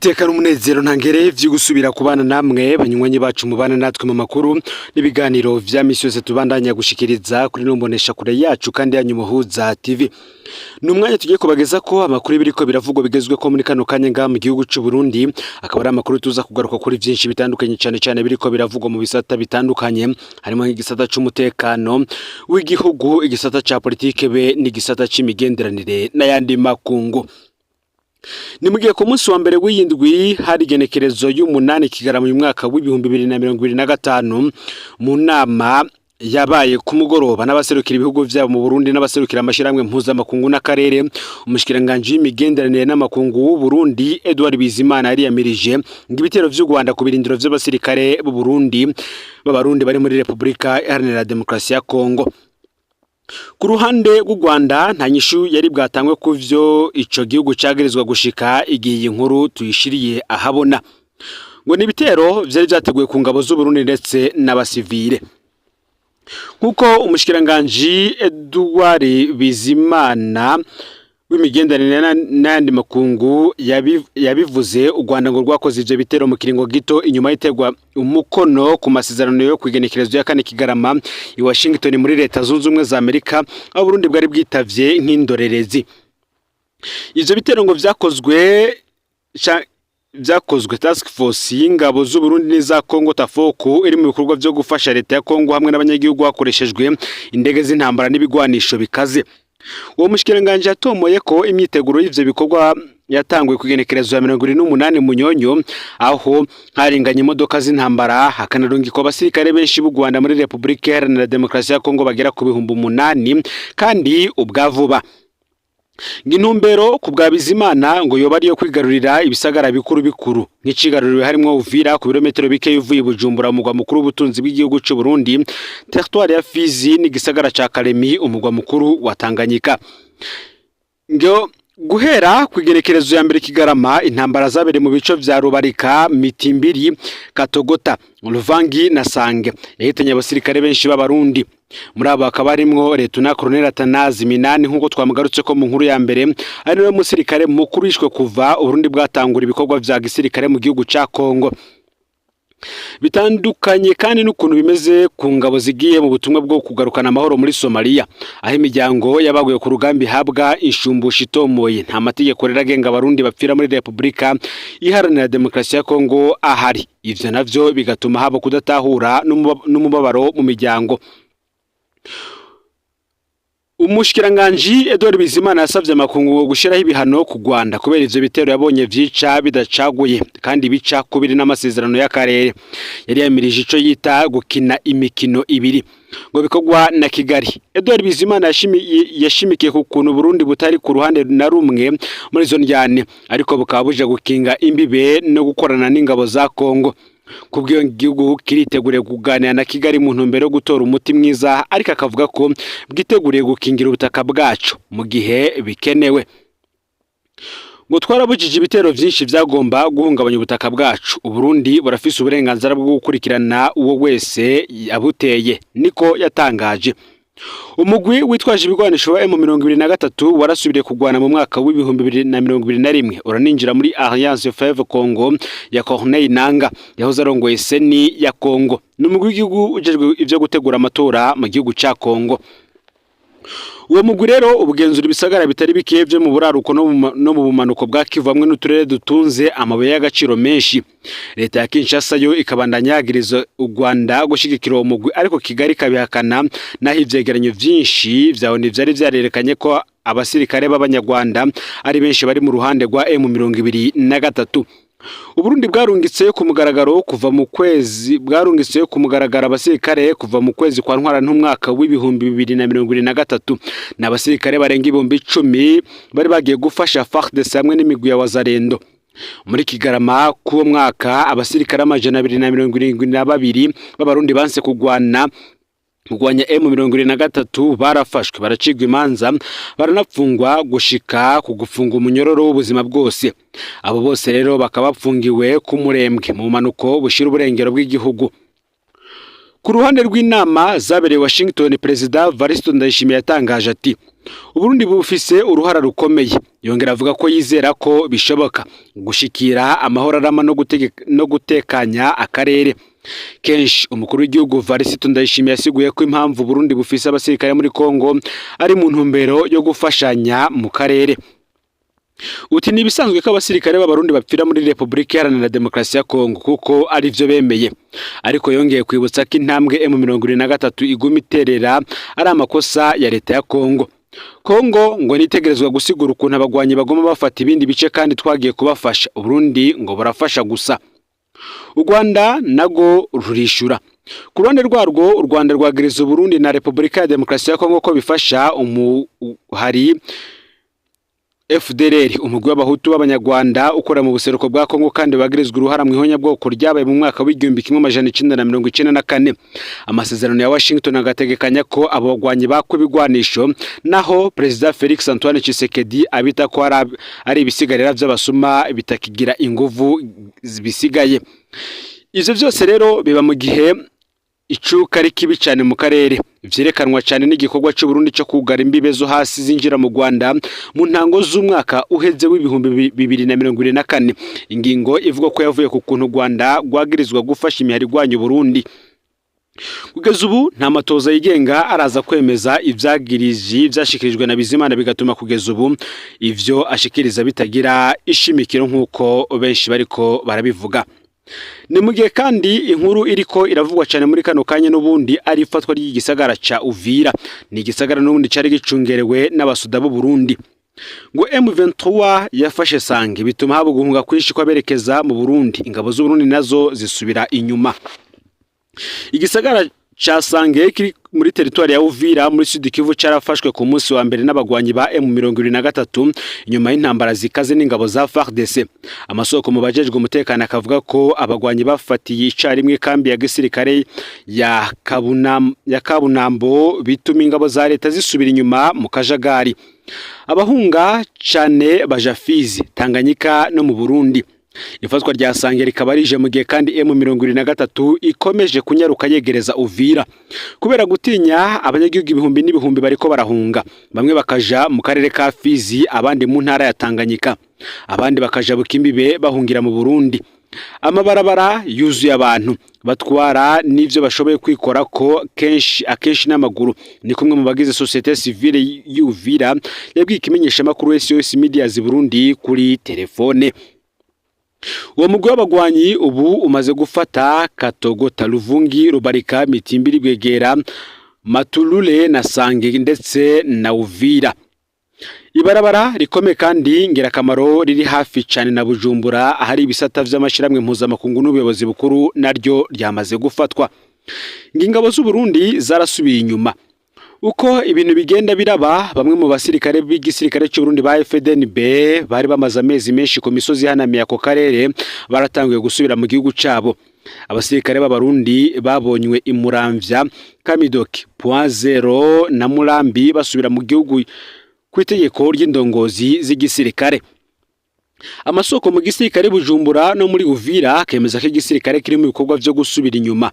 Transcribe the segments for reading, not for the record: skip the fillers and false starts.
Niteka n'umunezero ntangere vyo gusubira kubana namwe, banywanyi bacu mubana natwe mu makuru n'ibiganiro vya misi yose tubandanya gushikiriza kuri nombonesha kure yacu kandi yanyu Muhuza TV. Ni umwanya tugiye kubageza ko amakuru biriko biravugwa bigezwe ko muri kano kanya ngaha mu gihugu c'u Burundi, akaba ari amakuru tuza kugaruka kuri vyinshi bitandukanye, cane cane biriko biravugwa mu bisata bitandukanye, harimo nk'igisata c'umutekano w'igihugu, igisata ca politike be n'igisata c'imigenderanire n'ayandi makungu. Ni mu gihe ku munsi wa mbere w'iyindwi hari igenekerezo y'umunani Kigarama uyu mwaka w'2025, mu nama yabaye ku mugoroba n'abaserukira ibihugu vyabo mu Burundi n'abaserukira amashirahamwe mpuzamakungu n'akarere, umushikiranganji w'imigenderanire n'amakungu w'u Burundi Edouard Bizimana yariyamirije ngo ibitero vy'u Rwanda ku birindiro vy'abasirikare b'u Burundi b'Abarundi bari muri Repubulika Iharanira Demokarasi ya Kongo. Ku ruhande rw'u Rwanda nta nyishu yari bwatangwe ku vyo ico gihugu cagirizwa gushika igihe iyi nkuru tuyishiriye ahabona. Ngo ni ibitero vyari vyateguwe ku ngabo z'u Burundi ndetse n'abasivile. Nk'uko umushikiranganji Edouard Bizimana w'imigenderanire n'ayandi makungu yabivuze, u Rwanda ngo rwakoze ivyo bitero mu kiringo gito inyuma y'iterwa umukono ku masezerano yo kwigenekerezo ya kane Kigarama i Washington muri Leta Zunze Ubumwe za Amerika, aho Burundi bwari bwitavye nk'indorerezi. Ivyo bitero ngo vyakozwe task force y'ingabo z'u Burundi n'iza Congo Tafoku iri mu bikorwa vyo gufasha leta ya Congo hamwe n'abanyagihugu hakoreshejwe indege z'intambara n'ibigwanisho bikaze. Uwo mushikiranganji yatomoye ko imyiteguro y'ivyo bikorwa yatanguye ku igenekerezo ya 28 Munyonyo, aho haringanye imodoka z'intambara, hakanarungikwa abasirikare benshi b'u Rwanda muri Repubulika Iharanira Demokarasi ya Kongo bagera ku 8000, kandi ubwa vuba. Ngo intumbero ku bwa Bizimana ngo yoba ariyo kwigarurira ibisagara bikuru bikuru nk'icigaruriwe harimwo Uvira, ku birometero bike uvuye i Bujumbura, umugwa mukuru w'ubutunzi bw'igihugu c'u Burundi, territoire ya Fizi n'igisagara ca Kalemi, umugwa mukuru wa Tanganyika. Ngo guhera ku igenekerezo ya mbere Kigarama, intambara zabereye mu bice vya Rubarika, Mitimbiri, Katogota, Ruvangi na Sange yahitanye abasirikare benshi b'Abarundi. Muri abo hakaba harimwo Lieutenant Colonel Atanazi Minani, nk'uko twamugarutse ko mu nkuru ya mbere, ari nawe musirikare mukuru yishwe kuva Uburundi bwatangura ibikorwa vya gisirikare mu gihugu ca Kongo. Bitandukanye kandi n'ukuntu bimeze ku ngabo zigiye mu butumwa bwo kugarukana amahoro muri Somalia, aho imiryango y'abaguye ku rugamba ihabwa inshumbusho itomoye. Nta mategeko rero agenga Abarundi bapfira muri Repubulika Iharanira Demokarasi ya Kongo ahari. Ivyo navyo bigatuma haba kudatahura n'umubabaro mu miryango. Umushikiranganji Edouard Bizimana yasavye amakungu gushiraho ibihano ku Rwanda kubera ivyo bitero yabonye vyica bidacaguye kandi bica kubiri n'amasezerano y'akarere. Yari yamirije ico yita gukina imikino ibiri ngo bikorwa na Kigali. Edouard Bizimana yashimikiye ku kuntu Burundi butari ku ruhande na rumwe muri izo ndyane, ariko bukaba buje gukinga imbibe no gukorana n'ingabo za Kongo. Kubw'iyo gihugu kiriteguriye kuganira na Kigali mu ntumbero yo gutora umuti mwiza, ariko akavuga ko bwiteguriye gukingira ubutaka bwacu mu gihe bikenewe. Ngo twarabujije ibitero vyinshi vyagomba guhungabanya ubutaka bwacu. Uburundi burafise uburenganzira bwo gukurikirana uwo wese abuteye, niko yatangaje. Umugwi witwaje ibigwanisho wa M23 warasubiriye kugwana mu mwaka w'2021, uraninjira muri Alliance Fleuve Congo ya Corneille Nanga yahoze arongoye CENI ya Congo. Ni umugwi w'igihugu ujejwe ivyo gutegura amatora mu gihugu ca Congo. Uwo mugwi rero ubugenzura ibisagara bitari bike vyo mu buraruko no mu bumanuko bwa Kivu hamwe n'uturere dutunze amabuye y'agaciro menshi. Leta ya Kinshasa yo ikabandanya yagiriza u Rwanda gushigikira uwo mugwi, ariko Kigali ikabihakana, naho ivyegeranyo vyinshi vya ONU vyari vyarerekanye ko abasirikare b'Abanyarwanda ari benshi bari mu ruhande rwa M23. Uburundi bwarungitseyo ku mugaragaro kuva mu kwezi bwarungitseyo ku mugaragaro abasirikare kuva mu kwezi kwa Ntwarante umwaka w'2023. Ni abasirikare barenga 10,000 bari bagiye gufasha FARDC hamwe n'imigwi ya Wazalendo. Muri Kigarama k'uwo mwaka, abasirikare 272 b'Abarundi banse kugwana kurwanya M23 barafashwe, baracigwa imanza, baranapfungwa gushika ku gufunga umunyororo w'ubuzima bwose. Abo bose rero bakaba bapfungiwe ku Murembwe, mu bumanuko bushira uburengero bw'igihugu. Ku ruhande rw'inama zabereye Washington, Perezida Varisito Ndayishimiye yatangaje ati: Uburundi bufise uruhara rukomeye. Yongera avuga ko yizera ko bishoboka gushikira amahoro arama no gutekanya akarere. Kenshi umukuru w'igihugu Varisito Ndayishimiye yasiguye ko impamvu Burundi bufise abasirikare muri Kongo ari mu ntumbero yo gufashanya mu karere. Uti ni ibisanzwe ko abasirikare b'Abarundi bapfira muri Repubulika Iharanira Demokarasi ya Kongo kuko ari vyo bemeye. Ariko yongeye kwibutsa ko intambwe M23 iguma iterera ari amakosa ya leta ya Kongo. Kongo ngo nitegerezwa gusigura ukuntu abagwanyi bagoma bafata ibindi bice kandi twagiye kubafasha. Uburundi ngo burafasha gusa. U Rwanda nago rurishura. Ku ruhande rwarwo, u Rwanda rwagiriza Uburundi na Repubulika ya Demokarasi ya Kongo ko bifasha umuhari FDLR, umugwi w'abahutu b'abanyarwanda ukora mu buseruko bwa Kongo kandi bagirizwa uruhara mu ihonyabwoko ryabaye mu mwaka w'1994. Amasezerano ya Washington agategekanya ko abo bagwanyi bakwa ibigwanisho, naho Perezida Felix Antoine Tshisekedi abita ko ari ibisigarira vy'abasuma bitakigira inguvu bisigaye. Ivyo vyose rero biba mu gihe icuka ari kibi cyane mu karere, vyerekanwa cyane n'igikorwa c'Uburundi cyo kugara imbibe zo hasi zinjira mu Rwanda mu ntango z'umwaka uheze w'2024, ingingo ivuga ko yavuye ku kuntu u Rwanda rwagirizwa gufasha imihari igwanya Uburundi. Kugeza ubu nta matoza yigenga araza kwemeza ivyagiriji vyashikirijwe na Bizimana, bigatuma kugeza ubu ivyo ashikiriza bitagira ishimikiro nk'uko benshi bariko barabivuga. Ni mu gihe kandi inkuru iriko iravugwa cyane muri kano kanya n'ubundi ari ifatwa ry'igisagara ca Uvira. Ni igisagara n'ubundi cari gicungerewe n'abasoda b'u Burundi. Ngo M23 yafashe Sange, bituma haba guhunga kwinshi kw'aberekeza mu Burundi, ingabo z'u Burundi nazo zisubira inyuma. Igisagara ca Sange kiri muri teritwari ya Uvira muri Sud Kivu carafashwe ku munsi wa mbere n'abagwanyi ba M23 inyuma y'intambara zikaze n'ingabo za FARDC. Amasoko mu bajejwe umutekano akavuga ko abagwanyi bafatiye icarimwe kambi ya gisirikare ya Kabunambo, bituma ingabo za leta zisubira inyuma mu kajagari. Abahunga cane baja Fizi, Tanganyika no mu Burundi. Ifatwa rya Sange rikaba rije mu gihe kandi M23 ikomeje kunyaruka yegereza Uvira. Kubera gutinya, abanyagihugu ibihumbi n'ibihumbi bariko barahunga, bamwe bakaja mu karere ka Fizi, abandi mu ntara ya Tanganyika, abandi bakaja Bukimbibe bahungira mu Burundi. Amabarabara yuzuye abantu batwara n'ivyo bashoboye kwikora ko kenshi akenshi n'amaguru. Ni kumwe mu bagize société civile y'Uvira yabwiye ikimenyeshamakuru SOS Medias Burundi kuri telefone. Uwo mugwi w'abagwanyi ubu umaze gufata Katogota, Luvungi, Rubarika, Mitimbiri, Bwegera, Matulule na Sange ndetse na Uvira. Ibarabara rikomeye kandi ngirakamaro riri hafi cane na Bujumbura ahari ibisata vy'amashirahamwe mpuzamakungu n'ubuyobozi bukuru naryo ryamaze gufatwa. Ingabo z'u Burundi zarasubiye inyuma. Uko ibintu bigenda biraba, bamwe mu basirikare b'igisirikare cy'u Burundi ba FDNB bari bamaze amezi menshi ku misozi ihanamiye ako karere baratanguye gusubira mu gihugu cabo. Abasirikare b'Abarundi babonywe i Muramvya, Kamidoki, Point Zero na Murambi basubira mu gihugu ku itegeko ry'indongozi z'igisirikare. Amasoko mu gisirikare Bujumbura no muri Uvira akemeza ko igisirikare kiri mu bikorwa vyo gusubira inyuma.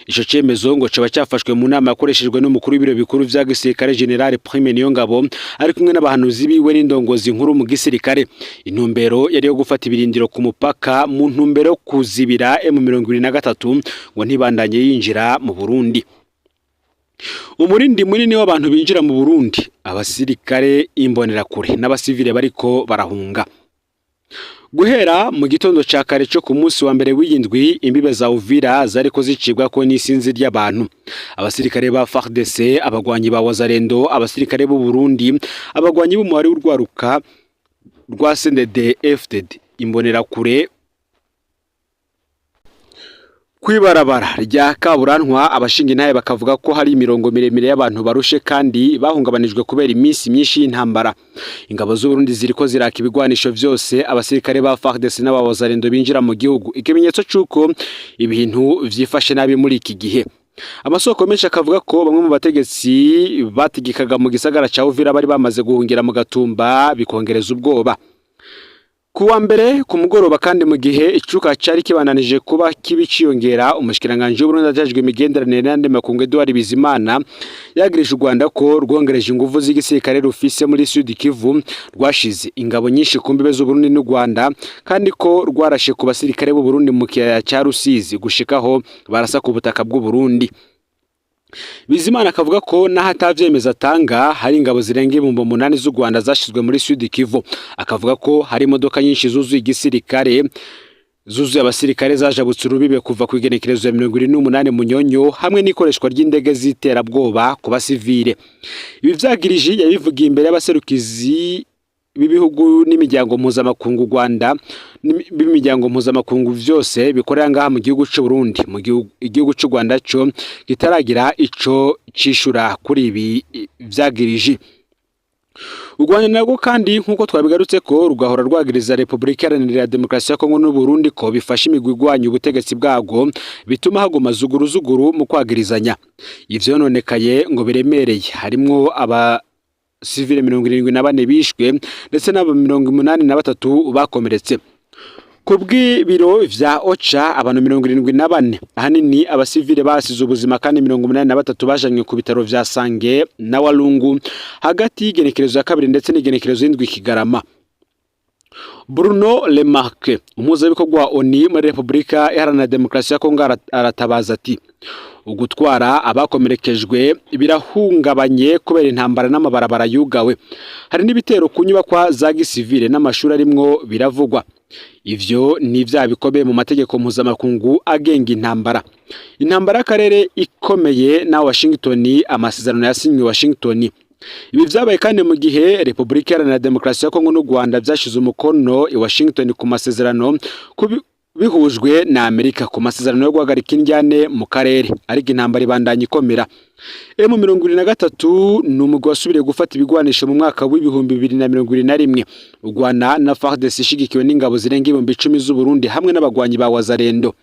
Ico cemezo ngo coba cyafashwe mu nama yakoreshejwe n'umukuru w'ibiro bikuru vya gisirikare General Prime Niyongabo ari kumwe n'abahanuzi biwe n'indongozi nkuru mu gisirikare. Intumbero yari yo gufata ibirindiro ku mupaka mu ntumbero yo kuzibira M23 ngo ntibandanye yinjira mu Burundi. Umurindi munini w'abantu binjira mu Burundi, abasirikare, imbonerakure n'abasivile bariko barahunga. Guhera mu gitondo ca kare co ku munsi wa mbere w'iyindwi, imbibe za Uvira zariko zicibwa ko n'isinzi ry'abantu. Abasirikare ba FARDC, abagwanyi ba Wazalendo, abasirikare b'u Burundi, abagwanyi b'umuhari w'urwaruka rwa CNDD FDD, imbonerakure. Kwibarabara rya Kaburantwa, abashinga intahe bakavuga ko hari imirongo miremire y'abantu barushe kandi bahungabanijwe kubera iminsi myinshi y'intambara. Ingabo z'u Burundi ziriko ziraka ibigwanisho vyose abasirikare ba FARDC n'abawazalendo binjira mu gihugu, ikimenyetso c'uko ibintu vyifashe nabi muri iki gihe. Amasoko menshi akavuga ko bamwe mu bategetsi bategekaga mu gisagara ca Uvira bari bamaze guhungira mu Gatumba, bikongereza ubwoba. Kuwa mbere ku mugoroba kandi, mu gihe icuka cari kibananije kuba kibi ciyongera, umushikiranganji w'Uburundi ajejwe imigenderanire n'ayandi makungu, Edouard Bizimana, yagirije u Rwanda ko rwongereje inguvu z'igisirikare rufise muri Sud Kivu, rwashize ingabo nyinshi ku mbibe z'Uburundi n'u Rwanda, kandi ko rwarashe ku basirikare b'u Burundi mu kiyaya ca Rusizi gushikaho barasa ku butaka bw'u Burundi. Bizimana akavuga ko naho atavyemeza atanga, hari ingabo zirenga 8000 z'u Rwanda zashizwe muri Sud Kivu. Akavuga ko hari imodoka nyinshi zuzuye igisirikare, zuzuye abasirikare, zajabutse urubibe kuva ku igenekerezo ya 28 Munyonyo, hamwe n'ikoreshwa ry'indege z'iterabwoba ku basivile. Ibi vyagirije yabivugiye imbere y'abaserukizi b'ibihugu n'imiryango mpuzamakungu Rwanda b'imiryango mpuzamakungu vyose bikorera ngaha mu gihugu c'u Burundi, mu igihugu c'u Rwanda co kitaragira ico cishura kuri ibi vyagirije. U Rwanda narwo kandi, nk'uko twabigarutse ko rugahora rwagiriza Repubulika Iharanira Demokarasi ya Kongo n'u Burundi ko bifasha imigwi igwanya ubutegetsi bwabwo, bituma haguma zuguruzuguru mu kwagirizanya. Ivyononekaye ngo biremereye, harimwo aba sivile 74 bishwe ndetse n'aba 83 bakomeretse. Ku bw'ibiro vya OCHA, abantu 74, ahanini abasivile, basize ubuzima, kandi 83 bajanywe ku bitaro vya Sange na Walungu hagati y'igenekerezo ya 2 ndetse n'igenekerezo y'indwi Kigarama. Bruno Lemarque, umuhuzabikorwa wa ONU muri Repubulika Iharanira Demokarasi ya Kongo, aratabaza ati: "Ugutwara abakomerekejwe birahungabanye kubera intambara n'amabarabara yugawe. Hari n'ibitero ku nyubakwa za gisivile n'amashuri arimwo biravugwa. Ivyo ni ivyaha bikomeye mu mategeko mpuzamakungu agenga intambara." Intambara y'akarere ikomeye na Washington, amasezerano yasinywe Washington. Ibi vyabaye kandi mu gihe Repubulika Iharanira Demokarasi ya Kongo n'u Rwanda vyashize umukono i Washington ku masezerano bihujwe na Amerika, ku masezerano yo guhagarika indyane mu karere, ariko intambara ibandanya ikomera. M23 ni umugwi wasubiriye gufata ibigwanisho mu mwaka w'2021, Rwanda na FARDC ishigikiwe n'ingabo zirenga 10,000 z'u Burundi hamwe n'abagwanyi ba Wazalendo.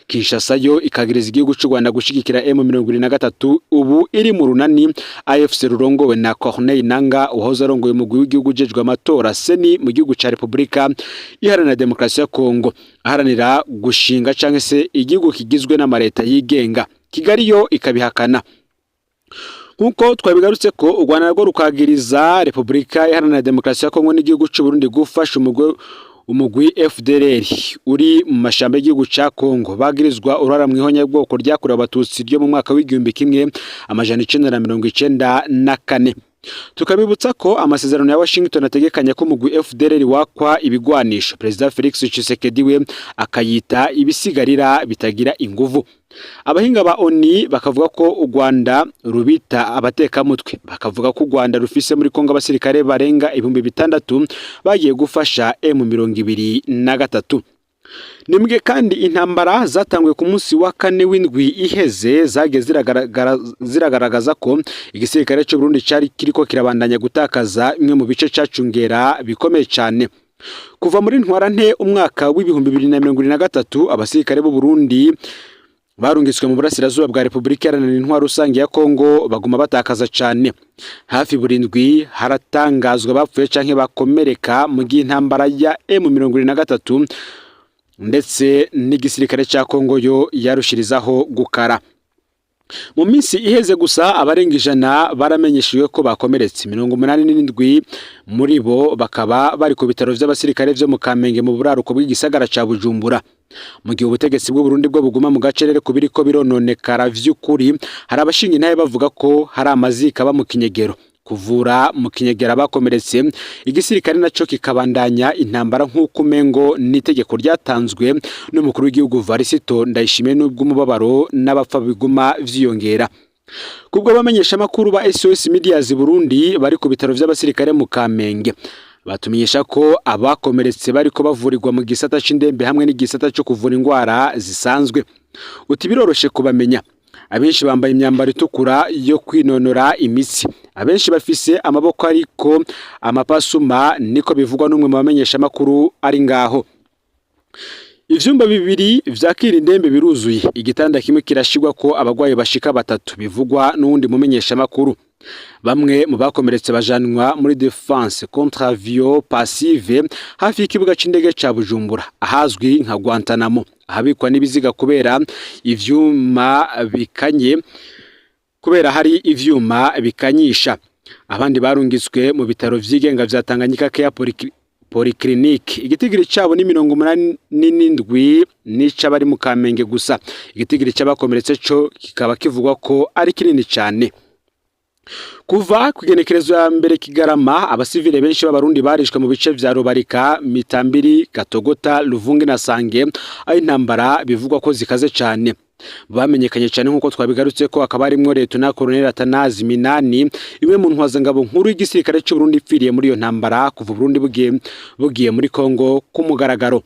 Kinshasa yo ikagiriza igihugu c'u Rwanda gushigikira M23, ubu iri mu runani AFC rurongowe na Corneille Nanga, uwahoze arongoye umugwi w'igihugu ujejwe amatora CENI mu gihugu ca Repubulika Iharanira Demokarasi ya Kongo, aharanira gushinga canke se igihugu kigizwe n'amareta yigenga. Kigali yo ikabihakana. Nkuko twabigarutse ko u Rwanda narwo rukagiriza Repubulika Iharanira Demokarasi ya Kongo n'igihugu c'u Burundi gufasha umugwi FDLR uri mu mashamba y'igihugu ca Kongo, bagirizwa uruhara mu ihonyabwoko ryakorewe Abatutsi ryo mu mwaka w'1994. Tukabibutsa ko amasezerano ya Washington ategekanya ko umugwi FDLR wakwa ibigwanisho. Perezida Felix Tshisekedi we akayita ibisigarira bitagira inguvu. Abahinga ba ONU bakavuga ko u Rwanda rubita abatekamutwe, bakavuga ko u Rwanda rufise muri Kongo abasirikare barenga 6000 bagiye gufasha M23. Nimbwe kandi intambara zatanguye ku munsi wa kane w'indwi iheze zagiye ziragaragaza ko igisirikare cy'u Burundi cari kiriko kirabandanya gutakaza bimwe mu bice cacungera bikomeye cyane. Kuva muri Ntwarante umwaka w'2023, abasirikare b'u Burundi barungitswe mu burasirazuba bwa Repubulika Iharanira Intwaro Rusange ya Kongo baguma batakaza cyane. Hafi buri ndwi haratangazwa bapfuye canke bakomereka, mu gihe intambara ya M23 ndetse n'igisirikare ca Kongo yo yarushirizaho gukara. Mu minsi iheze gusa, abarenga 100 baramenyeshejwe ko bakomeretse, 87 muri bo bakaba bari ku bitaro vy'abasirikare vyo mu Kamenge, mu buraruko bw'igisagara ca Bujumbura. Mu gihe ubutegetsi bw'u Burundi bwo buguma mu gacerere ku biriko birononekara vy'ukuri, hari abashinga intahe bavuga ko hari amazika aba mu kinyegero, kuvura mu kinyegera bakomeretse, igisirikare naco kikabandanya intambara nk'uko umengo n'itegeko ryatanzwe n'umukuru w'igihugu Varisito Ndayishimiye, n'ubwo umubabaro n'abapfa biguma vyiyongera. Kubwo abamenyeshamakuru ba SOS Medias Burundi bari ku bitaro vy'abasirikare mu Kamenge, batumenyesha ko abakomeretse bariko bavurirwa mu gisata c'indembe hamwe n'igisata co kuvura indwara zisanzwe. Uti biroroshe kubamenya: abenshi bambaye imyambaro itukura yo kwinonora imitsi, abenshi bafise amaboko ariko amapasuma, niko bivugwa n'umwe mu bamenyeshamakuru ari ngaho. Ivyumba bibiri vyakira indembe biruzuye, igitanda kimwe kirashirwa ko abagwayi bashika batatu, bivugwa n'uwundi mumenyeshamakuru. Bamwe mu bakomeretse bajanwa muri défense contre avion passive hafi y'ikibuga c'indege ca Bujumbura, ahazwi nka Guantanamo, ahabikwa n'ibiziga kubera ivyuma bikanye, kubera hari ivyuma bikanyisha. Abandi barungitswe mu bitaro vyigenga vya Tanganyika Care Polyclinique. Igitigiri cabo ni 87 n'ic'abari mu Kamenge gusa. Igitigiri c'abakomeretse co kikaba kivugwa ko ari kinini cane. Kuva ku igenekerezo ya 1 Kigarama, abasivile benshi b'Abarundi barishwe mu bice vya Rubarika, Mitambiri, Katogota, Luvungi na Sange, aho intambara bivugwa ko zikaze cane. Bamenyekanye cyane, nk'uko twabigarutse ko akaba harimwo Leta Colonel Atanazi Minani, imwe mu ntwazangabo nkuru y'igisirikare cy'u Burundi ipfiriye muri iyo ntambara kuva Burundi bugiye muri Kongo ku mugaragaro.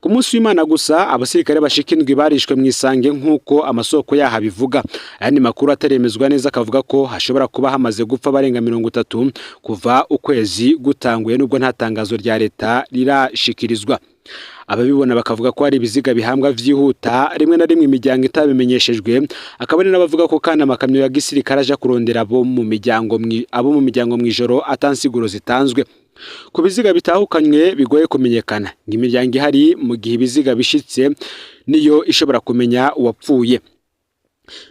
Ku munsi w'Imana gusa, abasirikare bashika 7 barishwe mu Isange, nk'uko amasoko yaho abivuga. Ayandi makuru ataremezwa neza akavuga ko hashobora kuba hamaze gupfa barenga 30 kuva ukwezi gutanguye, nubwo nta tangazo rya leta rirashikirizwa. Ababibona bakavuga ko hari ibiziga bihambwa vyihuta, rimwe na rimwe imiryango itabimenyeshejwe. Akaba ari n'abavuga ko kandi amakamyo ya gisirikare aja kurondera abo mu miryango mw'ijoro atansiguro zitanzwe. Ku biziga bitahukanywe bigoye kumenyekana, ngo imiryango ihari mu gihe ibiziga bishitse niyo ishobora kumenya uwapfuye.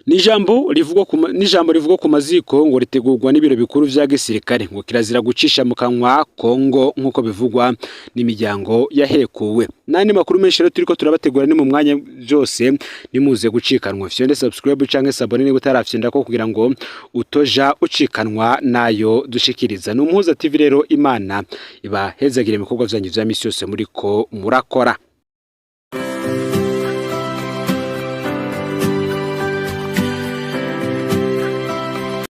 N'ijambo rivugwa ku maziko ngo ritegurwa n'ibiro bikuru vya gisirikare, ngo kirazira gucisha mu kanwa Kongo, nk'uko bivugwa n'imiryango yahekuwe. N'andi makuru menshi rero turiko turabategura ni mu mwanya byose, nimuze gucikanwa. Fyonde subscribe canke s'abonner niba utarafyonda ko, kugira ngo utoja ucikanwa nayo dushikiriza. Ni Umuhuza TV rero. Imana ibahezagire ibikorwa vyanyu vya misi yose muriko murakora.